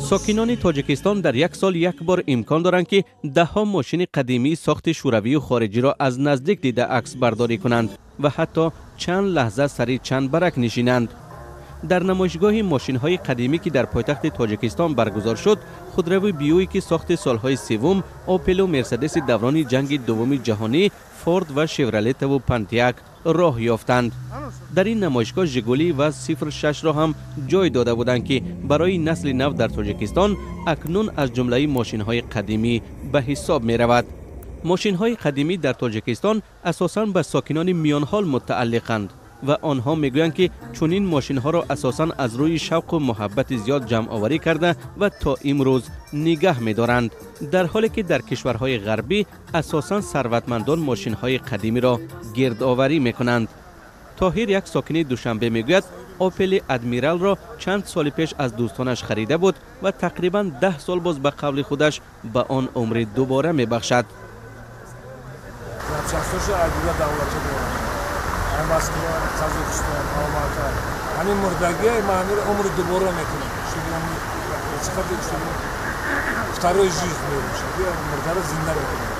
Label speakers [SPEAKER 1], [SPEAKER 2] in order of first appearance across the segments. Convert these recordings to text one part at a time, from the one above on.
[SPEAKER 1] Сокинони Тоҷикистон дар як сол як бор имкон доранд, ки даҳҳо мошини қадимии сохти шӯравию хориҷиро аз наздик дида аксбардорӣ кунанд ва ҳатто чанд лаҳза сари чанд барак нишинанд. Дар намоишгоҳи мошинҳои қадимӣ, ки дар пойтахти Тоҷикистон баргузор шуд, худрави Бьюики сохти солҳои севум, Опелу Мерседеси даврони ҷанги дуввуми ҷаҳонӣ, Форд ва Шевролетаву Пантиак роҳ ёфтанд. Дар ин намоишгоҳ Жигули ва 06-ро ҳам ҷой дода буданд, ки барои насли нав дар Тоҷикистон акнун аз ҷумлаи мошинҳои қадимӣ ба ҳисоб меравад. Мошинҳои қадимӣ дар Тоҷикистон асосан ба сокинони миёнҳол мутааллиқанд ва онҳо мегӯянд, ки чунин мошинҳоро асосан аз рӯи шавқу муҳаббати зиёд ҷамъоварӣ карда ва то имрӯз нигаҳ медоранд, дар ҳоле ки дар кишварҳои ғарбӣ асосан сарватмандон мошинҳои қадимиро гирдоварӣ мекунанд. Тоҳир, як сокини Душанбе, мегӯяд, Опели Адмиралро чанд соли пеш аз дӯстонаш харида буд ва тақрибан 10 сол боз, ба қавли худаш, ба он умри дубора мебахшад.
[SPEAKER 2] Запчастошо аз дигар давлатҳо дорам, Москва, Қазоқистон, Алмата. Ҳамин мурдагия ма ҳамин умри дубора мекунам, чтобы второй жизнь мебошад, мурдаро зинда мекунам.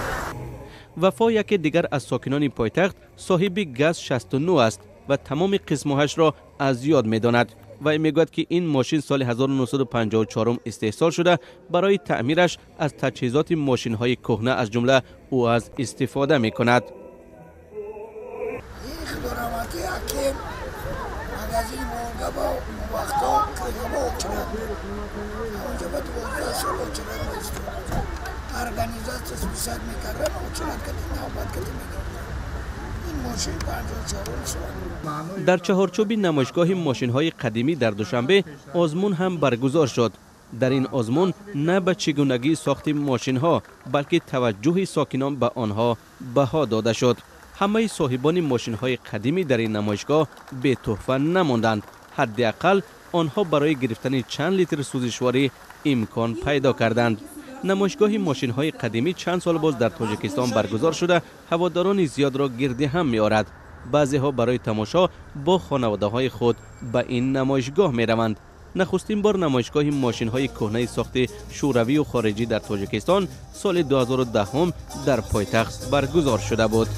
[SPEAKER 1] Вафо, яке дигар аз сокинони пойтахт, соҳиби ГАЗ 69 аст ва тамоми қисмҳояшро аз ёд медонад. Вай мегӯяд, ки ин мошин соли 1954 истеҳсол шуда, барои таъмираш аз таҷҳизоти мошинҳои кӯҳна, аз ҷумла УАЗ, истифода мекунад.
[SPEAKER 3] Худораҳмати акем магазини Волгаба вақто киргаба очередь буд. Онҷа ба 12 сол очередь меистод. Организация списать мекардан, очередь кати, навбат кати мегирифтан. Ин мошин 54-ум сол.
[SPEAKER 1] Дар чаҳорчӯби намоишгоҳи мошинҳои қадимӣ дар Душанбе озмун ҳам баргузор шуд. Дар ин озмун на ба чигунагии сохти мошинҳо, балки таваҷҷӯҳи сокинон ба онҳо баҳо дода шуд. Ҳамаи соҳибони мошинҳои қадимӣ дар ин намоишгоҳ бетӯҳфа намонданд. Ҳадди ақал онҳо барои гирифтани чанд литр сӯзишворӣ имкон пайдо карданд. Намоишгоҳи мошинҳои қадимӣ чанд сол боз дар Тоҷикистон баргузор шуда, ҳаводорони зиёдро гирди ҳам меорад. Баъзеҳо барои тамошо бо хонаводаҳои худ ба ин намоишгоҳ мераванд. Нахустин бор намоишгоҳи мошинҳои кӯҳнаи сохти шӯравию хориҷӣ дар Тоҷикистон соли 2010 дар пойтахт баргузор шуда буд.